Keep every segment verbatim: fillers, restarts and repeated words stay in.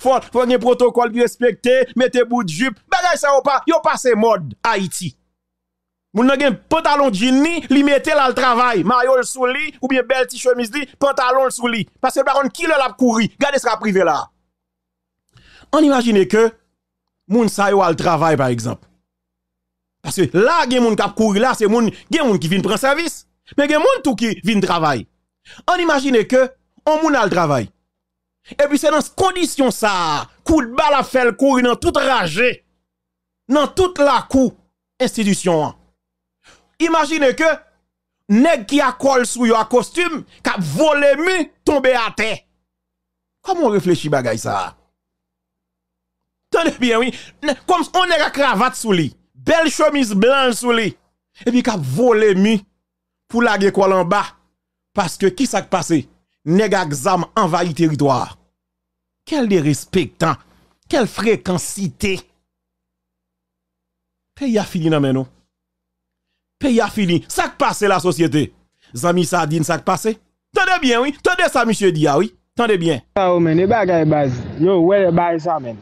fò, fò gen pwotokòl ki respekte, mete bout jip. Bagay sa yo pa, yo pase mòd Ayiti. Moun nan gen pantalon djin li, li mete l al travay, mayo l sou li, oubyen bèl ti chemiz li, pantalon l sou li. Paske l pa konn kilè l ap kouri. Gade sa k ap rive la. Ann imajine ke moun sa yo al travay, pa egzanp. Paske la, gen moun k ap kouri la, se moun, gen moun ki vin pran sèvis, men gen moun tou ki vin travay. Ann imajine ke on moun al travay. Epi se nan kondisyon sa a, kout bal ap fè l kouri nan tout raje, nan tout lakou enstitisyon an. Imajine ke nèg ki a kò l sou yo a kostim, k ap vole mi, tonbe atè. Kòman w reflechi bagay sa a? Tande byen, wi. Nè-, kòm on nèg a kravat sou li, bèl chemiz blan l sou li, epi k ap vole mi pou lage kò l anba. Paske kisa k pase? Nèg ak zam anvayi teritwa a. Quel derespektan! Quelle frekansite! Peyi a fini nan men nou. Peyi a fini. Sa k pase, lasosyete? Zanmi Sadin, sa k pase? Tande byen, wi. Tande sa misye di a, wi. Tande byen. Sa yo, men, e bagay baz. Yo, wè bagay sa, men.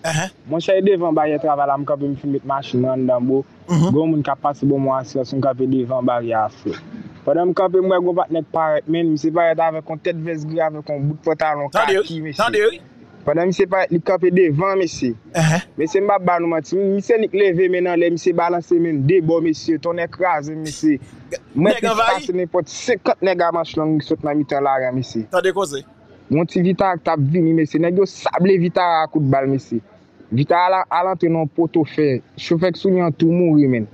Monchè, e devan baryè travay la, m kanpe, m fin met machin nan anndan, bro. Gon moun k ap pase bò mwen aswè, si m kanpe devan baryè a, frè. Pandan m kanpe, m wè gon patnè k parèt, men, misye parèt avèk yon tèt vès gri, avèk yon bout pantalon kaki, mesye. Tande, wi. Pandan misye parèt, li kanpe devan, mesye. Mesye, m p ap ba nou manti. Misye nik leve men l anlè, misye balanse men l de bò, mesye. Tonnè kraze m, mesye. Mwen plis pase nenpòt senkant nèg a manch long ki sot nan mitan lari a, mesye. Tande koze. Yon ti Vitara k t ap vini, mesye. Nèg yo sable Vitara a kout bal, mesye. Vitara la al antre nan yon poto fè. Chofè k sou li an tou mouri, men.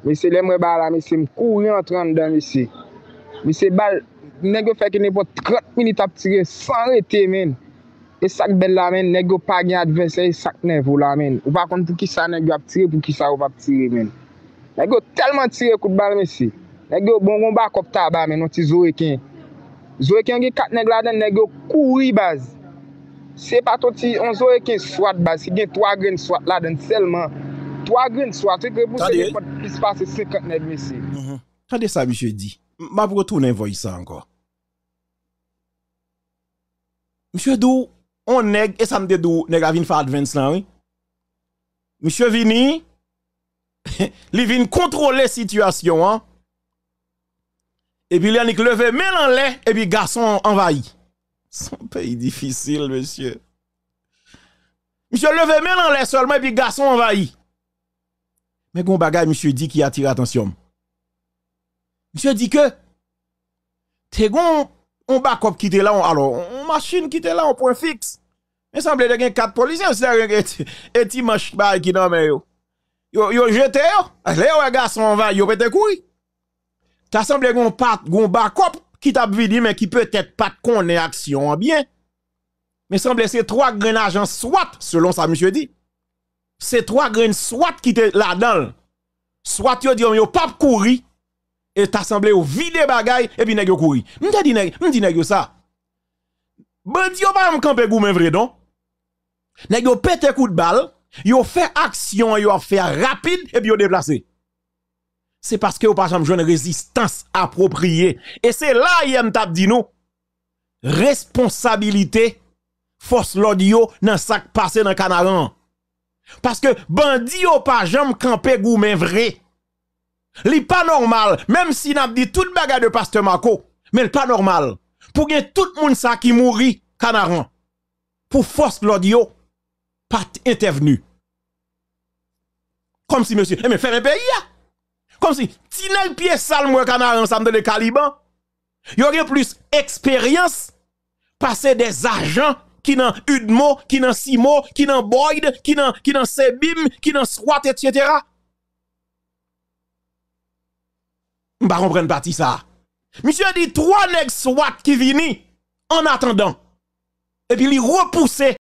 Mesye, lè m wè bagay la, mesye, m kouri antre anndan, mesye. Mesye, bal, nèg yo fè ke nenpòt trant minit ap tire san rete, men. E sa k bèl la, men, nèg yo pa gen advèsè, e sa k nève w la, men. Ou pa konn poukisa nèg yo ap tire, poukisa yo p ap tire, men. Nèg yo tèlman tire kout bal, mesye. Nèg yo bon gon bakòp taba, men, yon ti zoreken. Zoreken gen kat nèg ladan, nèg yo kouri, baz. Se pa t yon ti, yon zoreken swat, baz, ki gen twa grenn swat ladan sèlman. Twa grenn swat, wi, k repouse nenpòt plis pase senkant nèg, mesye. Tande sa misye di. M ap retounen voice sa ankò. Misye di w, on nèg, e sa m te di w, nèg la vin fè advance lan, wi. Misye vini, li vin kontwole sitiyasyon an, epi li annik leve men l anlè, epi gason an anvayi. Se yon peyi difisil, mesye. Misye leve men l anlè sèlman, epi gason anvayi. Men gon bagay misye di ki atire atansyon m. Misye di ke te gon on bakòp ki te la, on, alò, on machin ki te la, on pwen fiks. Men sanble te gen kat polisye, se e ti, e ti manch bagay ki nan men yo. Yo, yo jete yo. Lè yo wè gason anvayi, yo pete kouri. Ta sanble gon pat, gon bakòp ki t ap vini, men ki petèt pa t konnen aksyon an byen. Men sanble se twa grenn ajan swat, selon sa misye di. Se twa grenn swat ki te ladan l. Swat yo di yo, yo p ap kouri, e ta sanble yo vide bagay, epi nèg yo kouri. M te di nèg, m di nèg yo sa. Bandi yo pa janm kanpe goumen vre, non. Nèg yo pete kout bal, yo fè aksyon an yo ap fè a rapid, epi yo deplase. Se paske yo pa janm jwenn rezistans apwopriye. E se la yè m t ap di nou, responsabilite fòs lòd yo nan sa k pase nan Kanaran an. Paske bandi yo pa janm kanpe goumen vre. Li pa nòmal, menm si n ap di tout bagay de pastè Marco, men l pa nòmal pou gen tout moun sa ki mouri Kanaran, pou fòs lòd yo pa t entèvni. Kòmsi, mesye, enben, fèmen peyi a. Kòmsi, ti nèg pye sal m wè Kanaran sa, m tande Kaliban, yo gen plis eksperyans pase dè ajan ki nan UDMO, ki nan CIMO, ki nan BOID, ki nan, ki nan SEBIM, ki nan swat, etsetera. M pa konprann pati sa a. Misye di twa nèg swat ki vini, an atandan. Epi li repouse